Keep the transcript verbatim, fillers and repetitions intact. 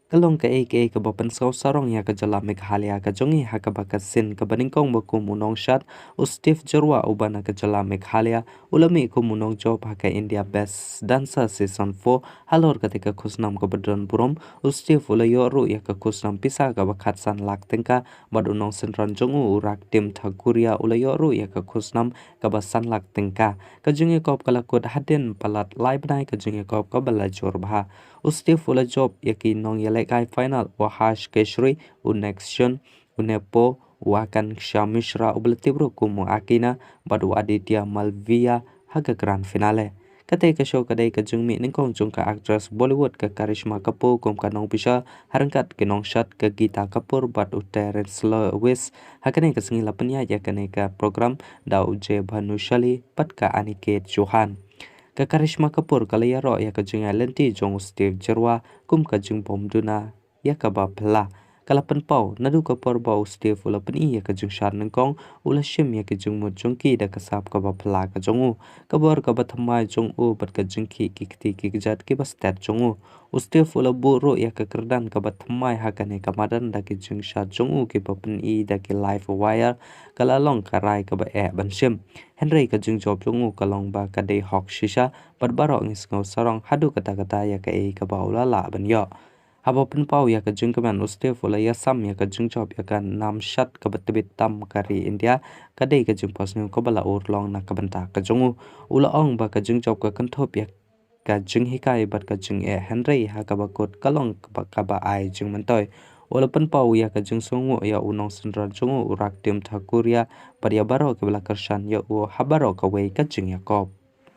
Ka long kaei kaei kaba pynsngew sarong ïa ka jylla Meghalaya ka jong ngi, ha kaba ka sien kaba nyngkong ba kum u nongshad, u Steve Jyrwa uba na ka jylla Meghalaya, u la mih kum u nongjop ha ka India Best Dancer Season four, halor kata ka khusnam kaba don burom. U Steve u la ïoh ruh ïa ka khusnam pisa kaba khatsan lak tyngka, bad u nongsynran jong u, u Raktim Thakuria, u la ïoh ruh ïa ka khusnam kaba san lak tyngka. Ka jingïakop ka la kut hadien palat lai bnai ka jingïakop kaba la jur bha. U Steve u la jop ïa ki nongïalehkai final, u Harsh Keshri, u Next Shun, u Nepo, u Akansha Mishra uba la tip ruh kum u Akina, bad u Aditya Malviya ha ka grand finale. Katei ka show ka dei ka jingmih nyngkong jong ka actress Bollywood ka Karisma Kapoor kum ka nongbishar, ha ryngkat ki nongshad ka Geeta Kapoor bad u Terence Lewis. Ha kane ka sngi la pynïaid ïa kane ka program da u Jay Bhanushali bad ka Aniket Chauhan. Ka Karisma Kapoor ka la ïaroh ïa ka jingïaid lynti jong u Steve Jyrwa kum ka jingbym duna ïa kaba phylla. Ka la pynpaw, naduh ka por ba u Steve u la pyni ïa ka jingshad nyngkong, u la shim ïa ka jingmut jong ki da ka sap kaba phylla ka jong u. Ka bor kaba thymmai jong u bad ka jingkhih ki kti ki kjat kiba stet jong u. U Steve u la buh ruh ïa ka kyrdan kaba thymmai ha kane ka madan da ki jingshad jong u kiba pyni da ki live wire, ka la long ka rai kaba eh ban shim. Hynrei ka jingjop jong u ka long ba ka dei hok shisha, bad baroh ngi sngew sarong haduh katta katta ïa kaei kaba u la lah ban ïoh. Haba pynpaw ïa ka jingkmen, u Steve u la ïasam ïa ka jingjop ïa ka nam shad kaba tbit tam ka ri India, ka dei ka jingphohsniew kaba la urlong na ka bynta ka jong u. U la ong ba ka jingjop ka kynthup ïa ka jinghikai bad ka jingeh, hynrei ha kaba kut ka long kaba, kaba ai jingmyntoi. U la pynpaw ïa ka jingsngewnguh ïa u nongsynran jong u, u Raktim Thakuria, bad ïa baroh kiba la kyrshan ïa u ha baroh kawei ka jingïakop.